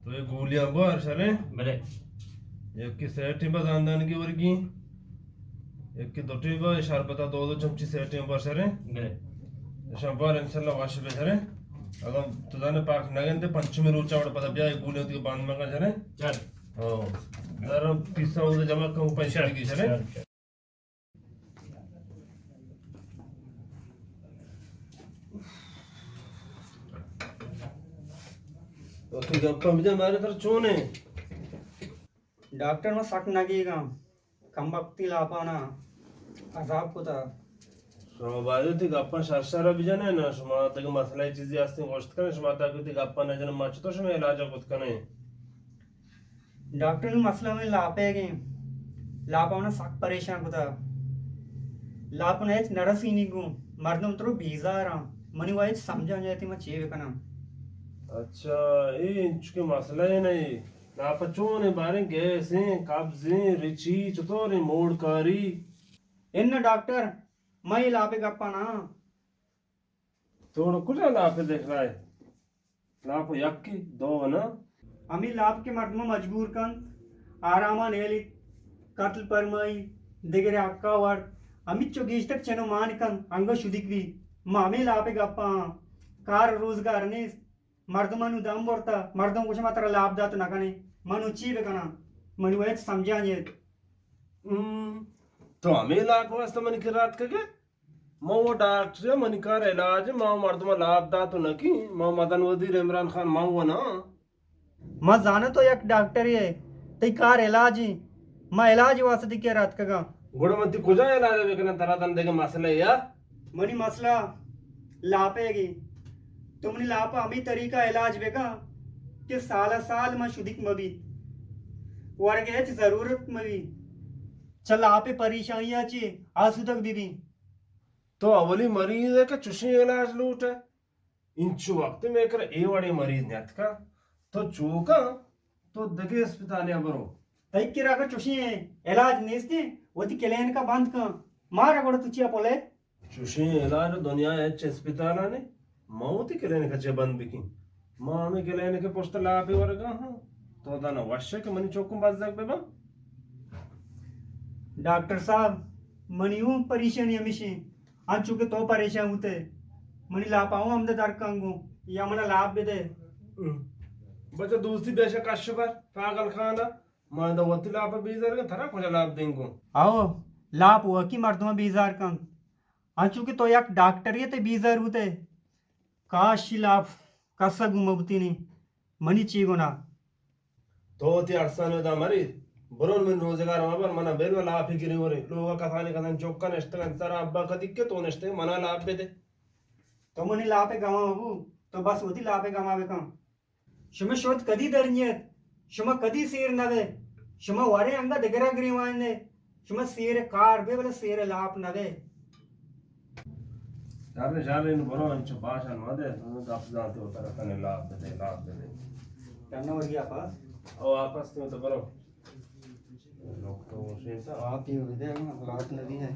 تو اے گولیاں بار شریں۔ بلے۔ یکی سیٹیں با زاندانگی ورگی۔ یکی دو ٹیم با شربتا دو دو چمچی سیٹیں با شریں۔ بلے۔ اشاں بار انشاءاللہ وش بہ شریں۔ اگر تو زانے پاک نہ گندے پنچمی روچا وڑ پدا بیا اے گولیاں دیگہ بند مکن شریں۔ چل۔ ہاں۔ در پیسہ اودے جمع کم پیسہ دیگی شریں۔ چل، چل۔ وتی گپاں بجن، مارے ترا چون ایں؟ ڈاکٹر، من سک نگیگاں، کم وقتی لاپانا عذاب کتا۔ شما باید وتی گپاں شر شر بجنے نا، شما دگہ مسئلہ چیزی ہستیں گوشت کنے، شما تاکہ وتی گپاں نجن، ما چطور شما علاج کت کنے؟ ڈاکٹر، نوں مسئلہ ہمے لاپیگ ایں۔ لاپ منا سک پریشان کتا۔ لاپ منا ہچ نہ رسینی گوں۔ مردم ترو بیزار آں۔ منی وا ہچ سمجھا نیاتی من چے بکناں۔ اچھا، اے انچکہ مسئلہ اے نہ اے۔ لاپ چون ایں باریں، گیس ایں، قبض ایں، رچی، چطور ایں، موڑ کاری؟ اناں ڈاکٹر، من اے لاپ ءِ گپا نہ آں۔ تو گڑا کجا لاپ ءَ دکھرائے؟ لاپ ءَ یکے، دو نہ۔ ہمے لاپ کہ مردماں مجبور کنت، آراما نیلیت، قتل پرمائی، دگرے حقا ورت، ہمینچو گیشتر چن و مان کنت، انگت شدیک بیت۔ ما ہمے لاپ ءِ گپا آں، کار و روزگار نیست، مردماں نوں دم برتہ، مردم گوشاں ما ترا لاپ دات نہ کنیں، ما نوں چی بکناں؟ منی وت سمجھا نیت۔ ہم، تو ہمے لاپ ءِ واسطہ منی کرا اتکگ ئے؟ من و ڈاکٹر آں، منی کار علاج ایں، من و مردماں لاپ دات و نہ کیں، من و مزن وزیر عمران خان من و نہ آں۔ من زاناں تو یک ڈاکٹرے ئے، تئی کار علاج ایں، من علاج واسطہ تئی کرا اتکگاں۔ گڑا من تئی کجا علاج بکناں، ترا داں دگہ مسئلہ اے یا؟ منی مسئلہ لاپیگ ایں، تو منی لاپ ءَ ہمے طریقہ علاج بکن کہ سال ءَ سال من شدیک مہ بیت، ورگ ءِ ہچ ضرورت مہ بیت، چہ لاپ ءِ پریشانی ءَ چہ آسودگ بہ بیت۔ تو اولی مریض ئے کہ چشیں علاج لوٹ ئے؟ انچو وقت مئے کرا اے وڑیں مریض نیاتکا۔ تو چو کن، تو دگہ اسپتالے ءَ برو۔ تئی کرا اگاں چشیں علاج نیست ایں، وتی کلینک ءَ بند کن۔ مارا گڑا تو چیا پلے؟ چشیں علاج دنیا ءِ ہچ اسپتال ءَ نہ ایں۔ ما وتی کلینک ءَ چہ بند بکیں؟ ما ہمے کلینک ءِ پشت ءَ لاپے ورگا آں۔ تو دانا وش ئے کہ منی چکاں بزگ بہ باں؟ ڈاکٹر صاحب، منی اوں پریشانی ہمیش ایں، انچو کہ تو پریشان بوت ئے، منی لاپا اوں ہمدا در کن گوں، یا منا لاپ بدے۔ بچہ دوستی بیشک کش بر، پاگل خانہ، ما ادا وتی لاپ بیزار کن، ترا کجا لاپ دیں گوں؟ او، لاپ وکی مردم بیزار کن۔ انچو کہ تو یک ڈاکٹرے ئے، تئی بیزار بوت ئے۔ کاش لاپ کس ءَ گوں مہ بوتینی، منی چی گناہ؟ تو وتی ارسانی ادا مریت، برو من روزگار مبر، منا بل و لاپی گری ورے۔ لوگا کسانی کسانی چکا نشتگن، سر ابا کدی کہ تو نشتے، منا لاپ بدے۔ تو منی لاپ ءِ گواں مبو، تو بس وتی لاپ ءِ گواں بکن۔ شمئے شد کدی در نیت؟ شما کدی سیر نہ بئے؟ شما ورے انگت دگرا گریوان ئے۔ شما سیر کار بئے، بلے سیر لاپ نہ بئے۔ شر، شر، انوں برو، انچو باشن مدے، تو گپ زانتے وترا کنے لاپ بدے، لاپ بدے۔ ٹنہ ورگی آپاس؟ او آپاس تے تو برو۔ لوگ تو شیتا۔ آپ ہی بدے، لاپ نہ دی ہے۔